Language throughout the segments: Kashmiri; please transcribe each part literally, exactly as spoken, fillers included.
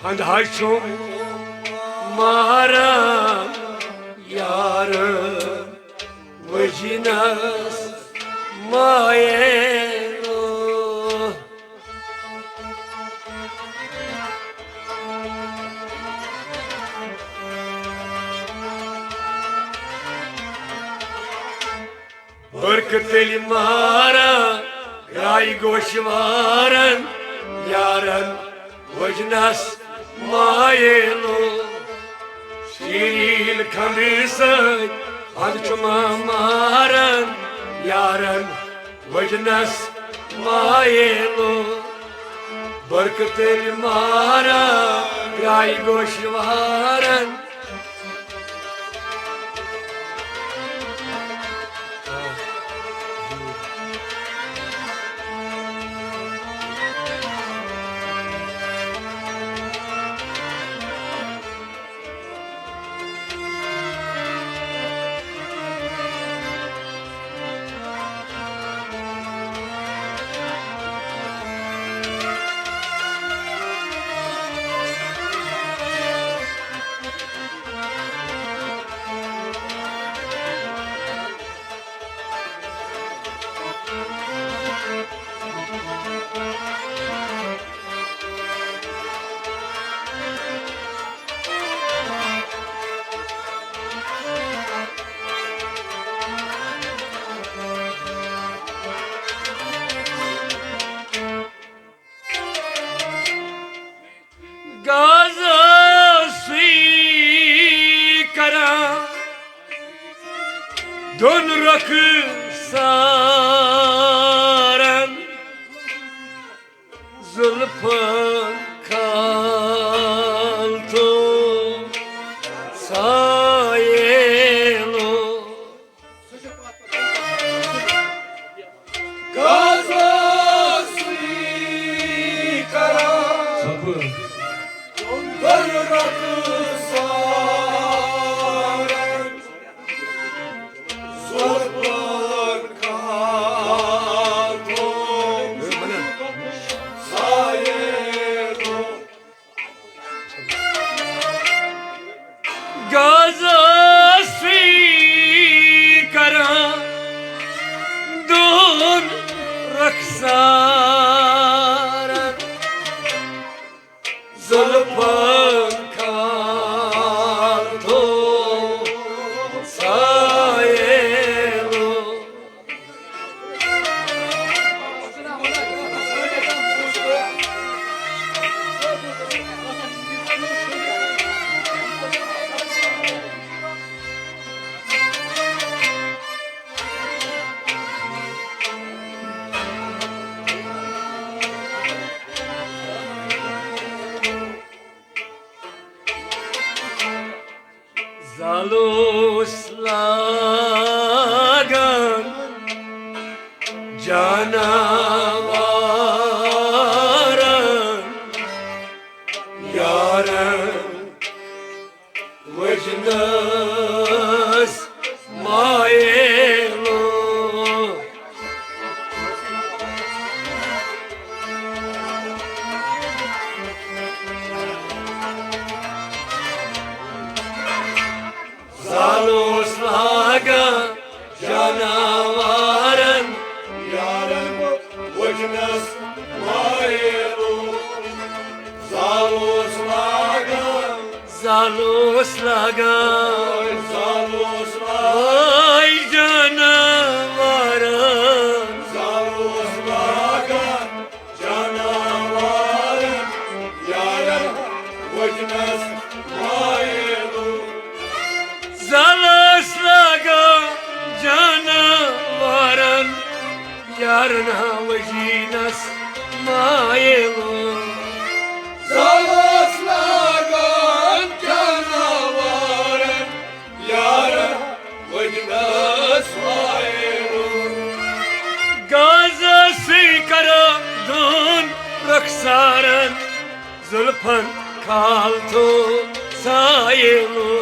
اندہاز چھُم ماران یارٕ وٕجنس مایلو۔ برقہٕ تیٚلہِ ماران، گرٛایہِ گوشہِ واران، یارن وٕجنس مایلو۔ شیٖرِل کھنٛڈٕ سۭتۍ پتہٕ چھُ ما ماران، یارن وٕجنس مایلو۔ برقہٕ تیٚلہِ ماران، گرٛایہِ گوشہِ واران۔ گازٕ سُے کران دۄن رۄخسارن زُلفن کھال تھوٚو سایلو۔ گازٕ سُے کران ژھۄپہٕ۔ دۄن رۄخسارن زُلفن کھال تھوٚو سایلو۔ گازٕ سُے کران دۄن رۄخسارن زُلفن کھال تھوٚو سایلو۔ زالوس لاگان جاناوارن یارن وجنس مایلو۔ زالوس لاگان جاناوارن یارن وجنس مایلو۔ زالوس لاگان زالوس لاگان۔ زالوس لاگان۔ وای جاناوارن۔ زالوس لاگان جاناوارن یارن وجنس مایلو۔ زالوس لاگان جاناوارن یارن وجنس مایلو۔ زالوس لاگان جاناوارن یارن وجنس مایلو۔ گازٕ سُے کران دۄن رۄخسارن زُلفن کھال تھوٚو سایلو۔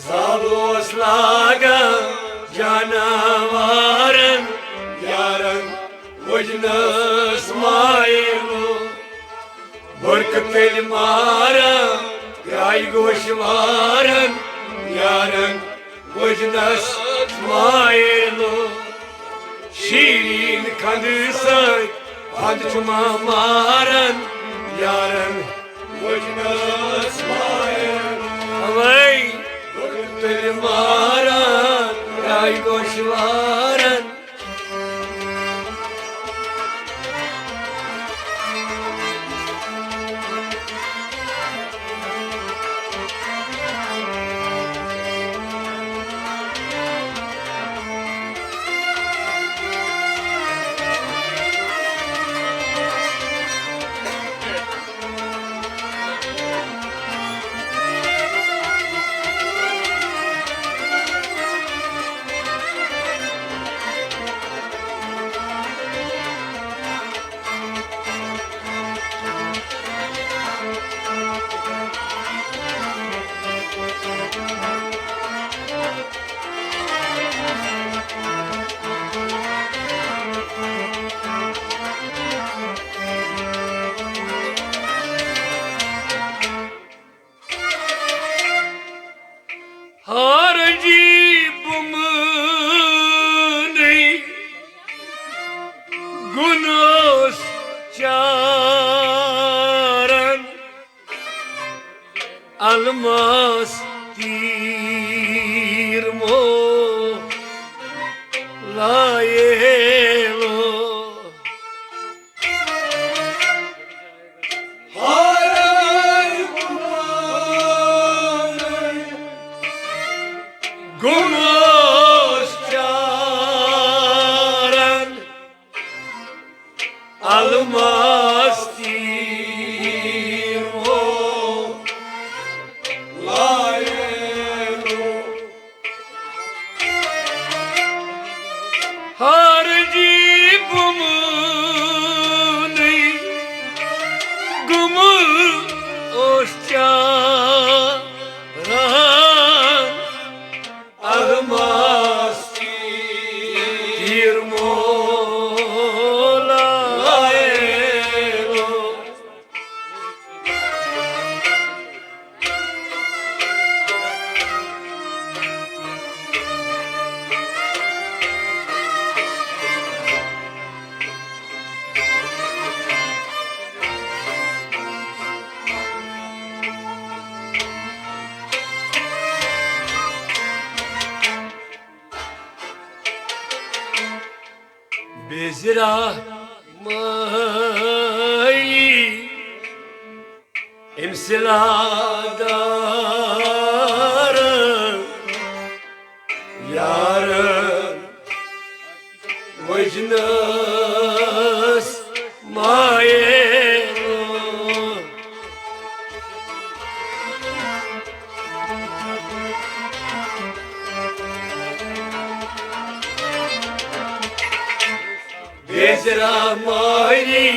زالوس لاگان جاناوارن، یارن وجنس مایلو۔ برکہٕ تیٚلہِ ماران گرٛایہِ گوشوارن، یارن وجنس مایلو۔ شیرین کھنٛدٕ سۭتۍ پھنٛد چھُ ما ماران، یارن وجنس مایلو۔ اوے برکہٕ تیٚلہِ ماران گرٛایہِ گوشوارن۔ ہارجی بُمنٕے گُنوس چارن، الماس تیٖر مو لایلو۔ گوٚمُت چارن الماس تیٖرو لایلو۔ ہر جی بُمنٕے گُمہٕ اوس چاران۔ الماس تیٖر مو لایلو۔ بیزرا مٲیی أمۍ سٕلادارن یارن وجنس مایلو۔ بیزرا مٲری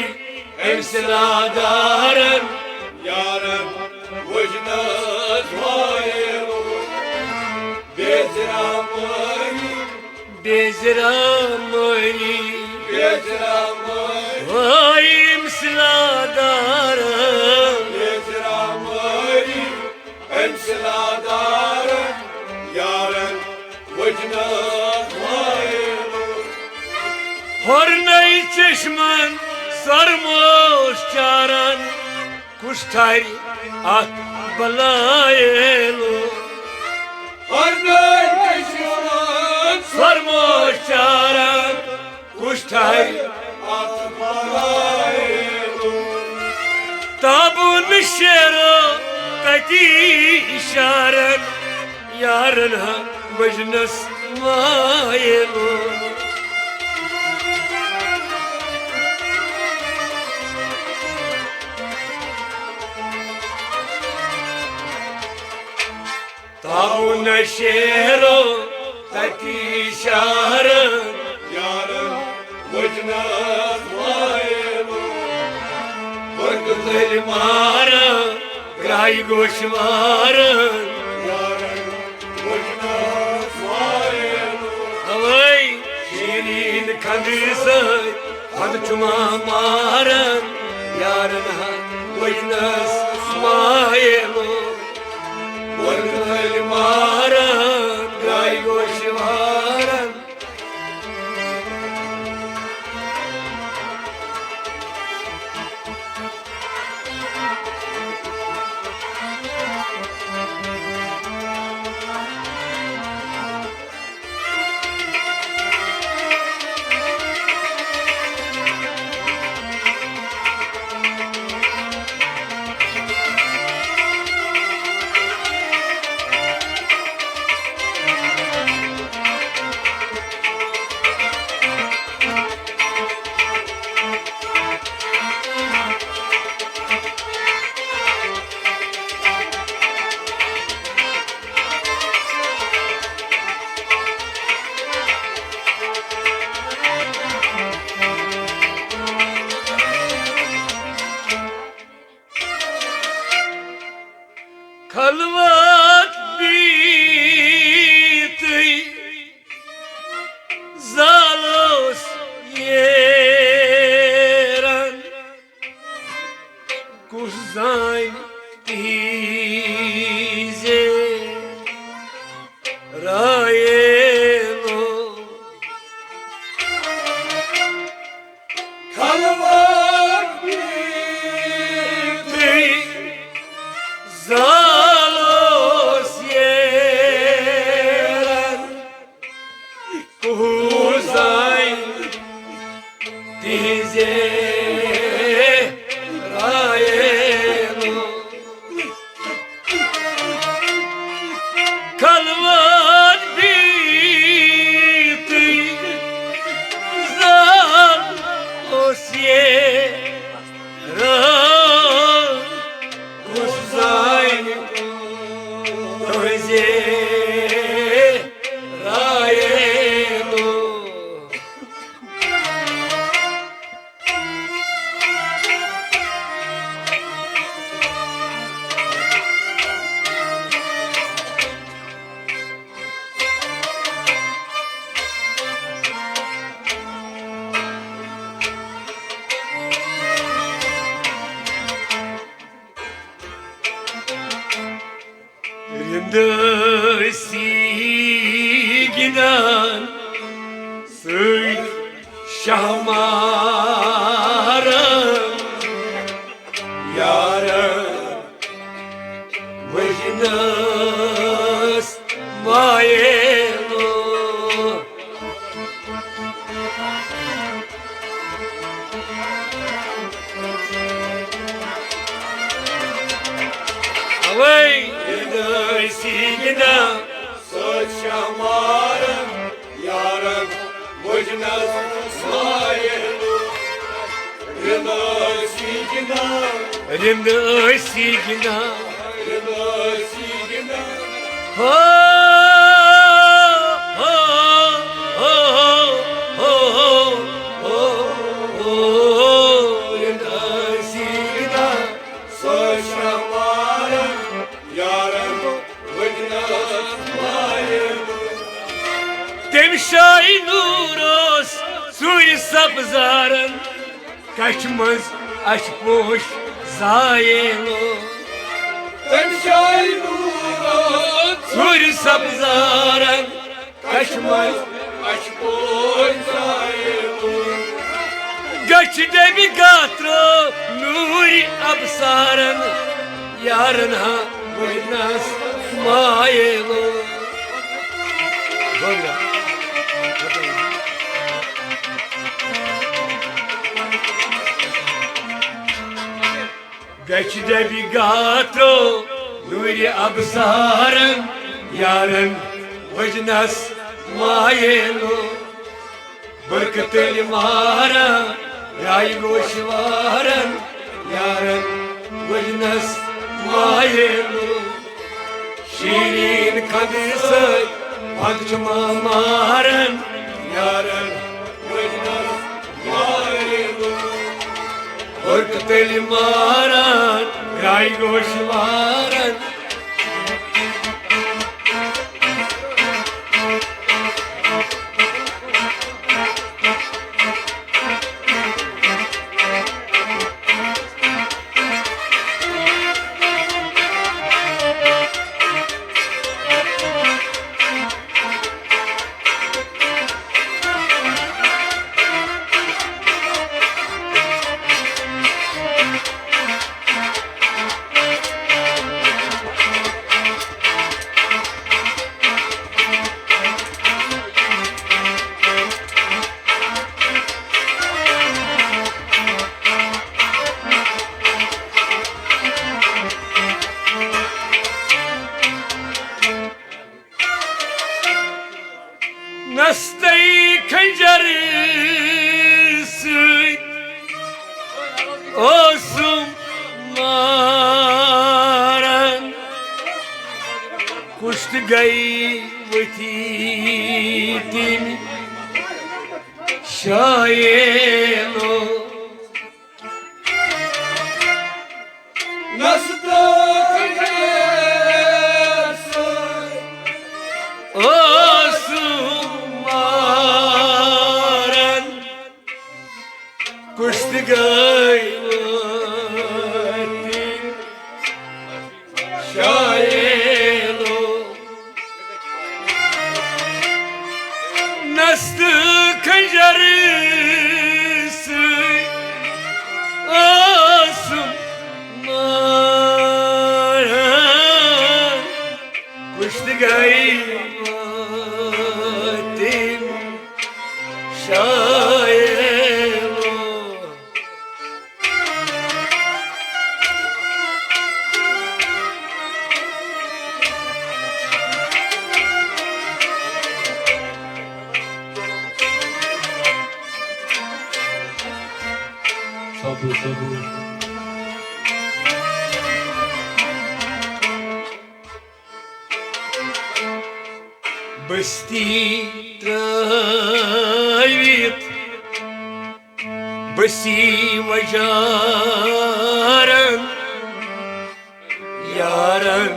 أمۍ سٕلادارن یارن وجنس مایلو۔ بیزرا مٲری، بیزرا مٲری، بیزرا مٲری۔ وٲے أمۍ سٕلادارن، بیزرا مٲری أمۍ سٕلادارن یارن وجنس مایلو۔ ہورنَے چشمن سرموش چارن، کُس ٹھارِ اتھ بلایلو۔ ہورنَے چشمن سرموش چارن، کُس ٹھارِ اتھ بلایلو۔ تابوٗن شیرو تتی اشارن، یارن ہا وجنس مایلو۔ تاوُن شیرو تتی شہرن، یارن وجنس مایلو۔ برکہٕ تیٚلہِ مارن گرٛایہِ گوشوارن، یارن وجنس کندِ سۭتۍ پتہٕ چھُ ما ماران، یارن ہا وٕچھنس مایلو۔ وۄنۍ تھٲلۍ ماران، گاے گوش واران۔ خلوت بیتٕے زالوس ییرن، کُس زانہِ تِہنٛزِ رایے لو۔ خلوت بیتٕے زالوس ییرن، کُس زانہِ تِہنٛزِ رایے لو۔ خلوت بیتٕے زالوس ییرن، کُس زانہِ تُہنٛزِ رایے لو۔ رِنٛد ٲسی گِنٛدان سۭتۍ شاہ ماران، یارن وٕچھنس مایلو۔ اوے، رِنٛد ٲسی گِنٛدان سۭتۍ شاہ ماران، یارن وٕچھنس مایلو۔ رِنٛد ٲسی گِنٛدان۔ رِنٛد ٲسی گِنٛدان۔ رِنٛد ٲسی گِنٛدان۔ ہو، ہو، ہو، رِنٛد ٲسی گِنٛدان۔ سۄ چھےٚ ماران یارن وٕچھنس مایلو۔ تٔمۍ شاہی نوٗر اوس ژوٗرِ سبزارن، کچھِ منٛز اچھِ پوش زایلو۔ تٔمۍ شاہی نوٗر اوس ژوٗرِ سبزارن، کچھِ منٛز اچھِ پوش زایلو۔ گچھِ ڈبہِ گاترو نوٗرِ ابصارن، یارن ہا وٕچھنس مایلو۔ گچھِ ڈبہِ گاترو نوٗرِ ابصارن، یارن وٕچھنس مایلو۔ برقہٕ تٔلۍ ماران، راے گوش واران، یارن وٕچھنس مایلو۔ شیرین خندٕ سۭتۍ پتہٕ چھُ ما ماران، یارن وٕچھنس مایلو۔ برقہٕ تٔلۍ ماران، راے گوش واران۔ دستَے خنجر سۭتۍ اوسُم ماران، کُشتہٕ گٔے ؤتھی تٔمۍ شاہ ایلو۔ نستہٕ خنجر سۭتۍ اوسُم ماران، کُشتہٕ گٔے ؤتھی شاہ ایلو۔ نستہٕ خنجر سۭتۍ اوسُم ماران، کُشتہٕ گٔے ؤتھی شاہ ایلو۔ بستی ترٲوِتھ، بستی وجارن یارن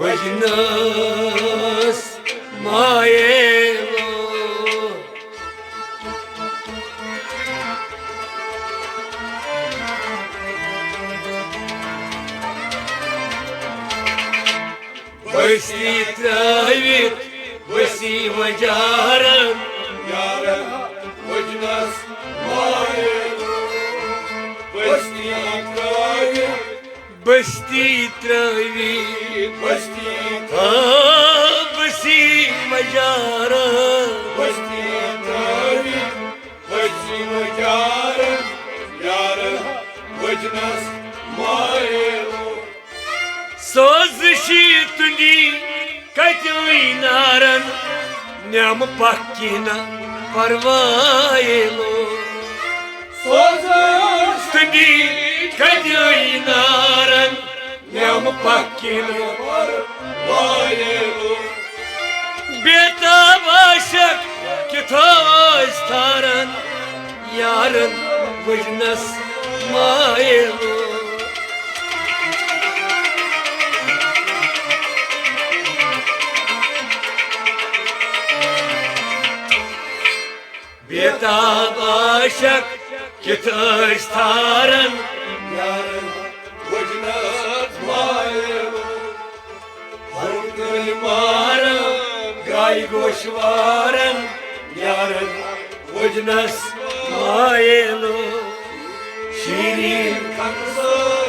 وجنس مایلو۔ بستی ترٲوِتھ، بستی وجارن یارن وجنس مایلو۔ بستی ترٲوِتھ، بستی ترٲوِتھ، بستی آ، بستی وجارن۔ بستی ترٲوِتھ، بستی وجارن یارن وجنس مایلو۔ سوز شی تُندی کتہِ نارن نعم پکھ کینہ پروایلو۔ سوز تُندی کتہِ نارن نعم پکھ کینہ پروایلو۔ بیتاب عاشق کِتھ ٲسۍ تھارن یارن وجنس مایلو۔ بیتاب عاشق کِتھ ٲسۍ تھارن یارن وجنس مایلو۔ ہر کٲلۍ مارن گاے گوش وارن یارن وجنس مایلو۔ شیرین خنسہٕ